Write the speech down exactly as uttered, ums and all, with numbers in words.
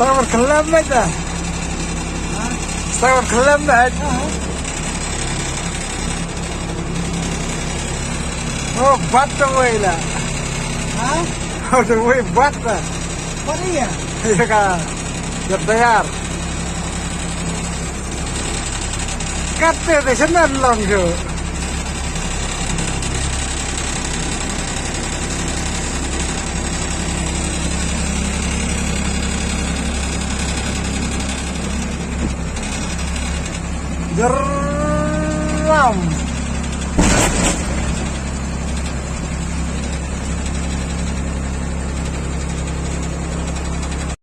Sawar kelam aja. Sawar kelam aja. Oh, bat tawai la. Ha? Oh, tawai bat la. Bat iya? Iya ka. Jar tayar. Kate te senen long jo. Geram.